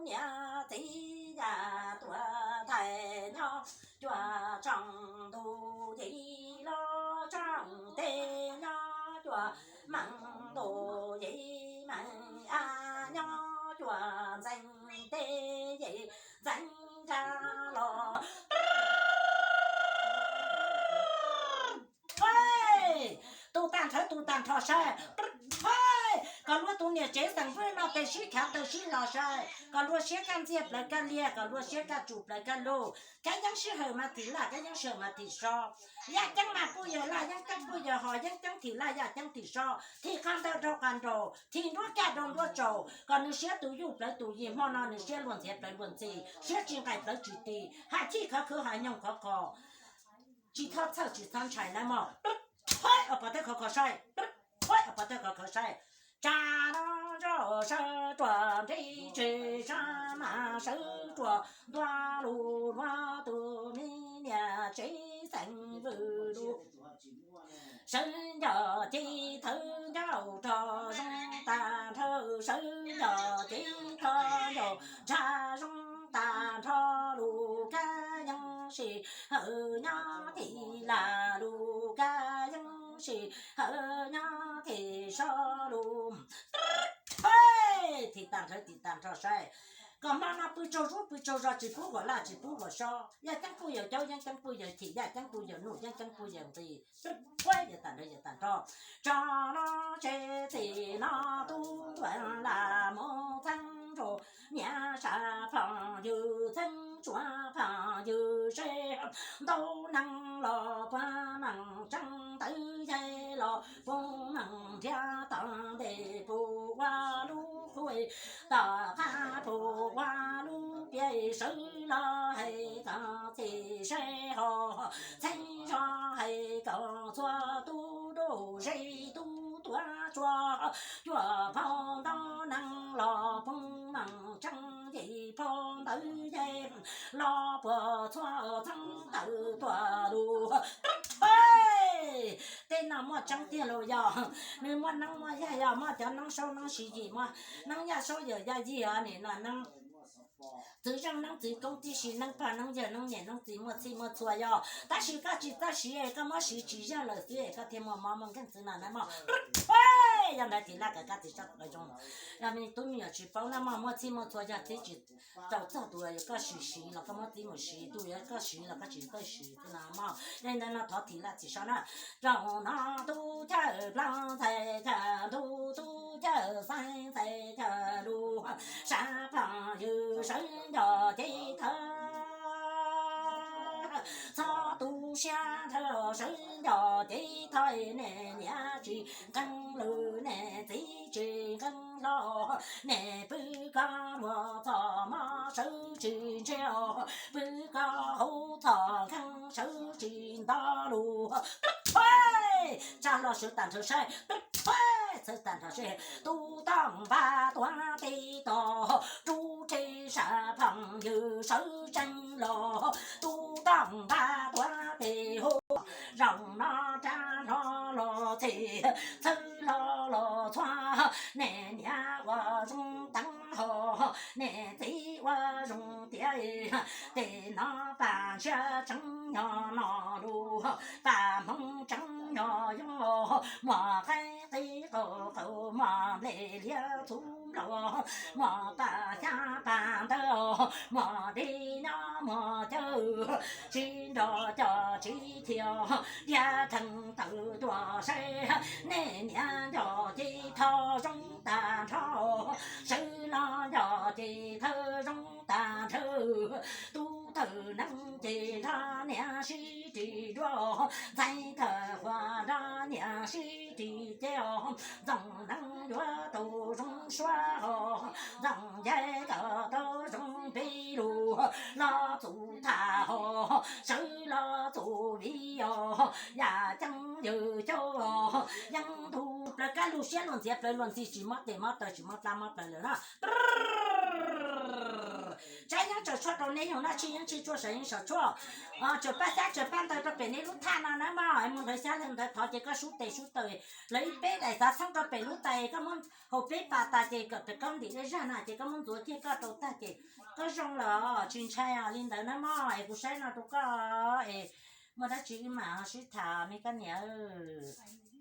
Niam txiv yam tuam thais nyob cuag tsoom ntuj, yim loj tsoom teb nyob cuag meej ntuj, yim meej av nyob cuag ntxeev teb, yim ntxeev nra los. Tus tag nrho, tus tag nrho saib. Koj luag tus niam tsev xeem Vwj no tes sib khav taw sib hlo saib, koj luag siab kaj ntxiag plawv kaj liag, koj luag siab kaj tsum plawv kaj lug. Kab yeeb sij hawm mas thim laj, kab yeeb sij hawm mas thim sob. Yaj ceeb mas puj yawg laj, yeeb ceeb puj yawg hos, yeeb ceeb thim laj, yaj ceeb thim sob, thim qab ntawd rau qab nraud, thim nruab kaj rau nruab tsaus. Koj nws siab tus yuj plawv tus yig, hmo no nws siab luag ntxhiav plawv luag ntxhi, siab tsis nqaim plawv tsis ti, haj chij khov khwv haj nyoog khov kho. Tsis txhob txhawj tsis txhob ntshai na mog. Phob ob pov tawb khov kho saib, phob ob pov tawb khov kho saib. Tsa no zoj sawv ruam nrib tse, sab mas sawv ruam ntua lus luag tus me niam tsev xeem Vwj lus. Sawv nco ces thawv ncauj rog zoo tag nrho, sawv nco ces thawv ncauj ntsha zoo tag nrho, lus kab yeeb sij hawm nyob thim laj, lus kab yeeb sij hawm nyob thim sob lus. Thim tag nrho, thim tag nrho saib. Koj hmo no pw tsaug zub pw tsaug zos, tsis pub huam laj tsis pub huam sob. Yaj ceeb puj yawg caub, yeeb ceeb puj yawg thim, yaj ceeb puj yawg nuj, yeeb ceeb puj yawg nqis. Yawg tag nrho, yawg tag nrho. Tso no tse txim no tub tuam las mus txeeb rau niam sab phooj ywg, txeeb tsua phooj ywg seb ntau neeg los puas meej tseeb, ntawd yog los puas meej nrhiav tom ntej puas ua lub qhuj, tom qab puas ua lub piav, sawv los hais kom txhij seb ho txheeb zog hais kom txhua tub dub zeb tub tuav tsua, cuaj phau ntau neeg los puas meej tseeb, yim phau ntawd yog los puas txhua txheeb tawm tuaj lus. Tej no muaj tseeb tiag los yog nws muaj neeb muaj yaig, yog muaj cov neeb saub neeb siv yim, muaj neeb yaj saub yawm yaj yig os nim no neeb txwv zeej neeb txwv koob tib si, neeb pog neeb yawg neeb niam neeb txiv muaj txhij muaj txhua yog, tab sis koj tsis txawj siv es koj muab siv tsis yog lawm xwb es koj thiaj muaj mob muaj nkeeg xwb no na mog. Yog ntawd thim laj kom koj txiv tso zoo, yog me tub me nyuam tsis paub na mog, muaj txhij muaj txhua yog txib tsis tau txog tus uas koj siv siv los koj muab txib mus siv, tus uas koj siv los koj tsis txawj siv xwb no mog. Yog li ntawd no thov thim laj txiv saib na. Zaum no tub chaw plaub ntxhais chaw ntuj, tub chaw xeeb ntxhais chaw lus, sab phooj ywg sawv nco ces thawv, txhob tu siab nrhawv, sawv nco ces thawv, nej niam tsis nqeeb lwm, nej txiv tsis nqeeb hlob, nej pw koj luag txhom mov sawv tsis ntsiag, pw koj hauv txhom kheej sawv tsis nto lus. Tsa hlo sawv tag nrho saib, txhawb tag nrho saib, tub toj npab tuav teb tog, rub rhe sab phooj ywg sawv tsees los, tub toj npab tuav teb hauv. Zaum no rab hlo los txhij, txhawb hlo los txhua, nej niam ua zoo teev hos, nej txiv ua zoo tiav, tej no pab ntshiab tseeb nyob no lus, pab hmoov tseeb nyob yoov, muaj qaib qis qaum qaum, muaj nplej liab txhuv nplaum, muaj pab xyab pab ntawv, muaj dej nyob muaj cawv, tsis nrog coj tsis chim, diav dheev tawm tuaj saib, nej niam nco ces thawv zoo tag nrho, sawv los nco ces thawv zoo tag nrho, tub thawv neeb ces nrog niam sib ris duab, ntxhais thawv qhuav nrog niam sib ris ceg, ntxoov neeb yuav tau zoo suab hos, ntxoov yaig kom tau zoo peb lus, los txuj tham hos, sawv los txuj viv os, yaj ceeb yawg caub, yeeb ntug plawv kab lug, siab luag ntxhiav plawv luag ntxhi, tsis mob tes mob taw tsis mob plab mob plawv lawm na. Tsab yeeb tsawm tshuaj rau nej yug noj, tshij yeeb tshij tshuaj, sawv yeeb sawv tshuaj. Tsawm paj xyab tsawm paj ntawv rau pem nej lub thaj no na mog, mus ntawd xyab ntawv thov ces koj sub tes sub taw lawv ib peb daim xav txheeb rau pem lub tais, koj muab haus peb pas tas ces kom pem koj ntim dej zag na ces koj muab ntxuav kiag koj rau tag ces koj zoo los tsis ntshai os. Li ntawd na mog, es kuv saib no rau koj es muaj dab tsi wb mam sib tham me koj niam.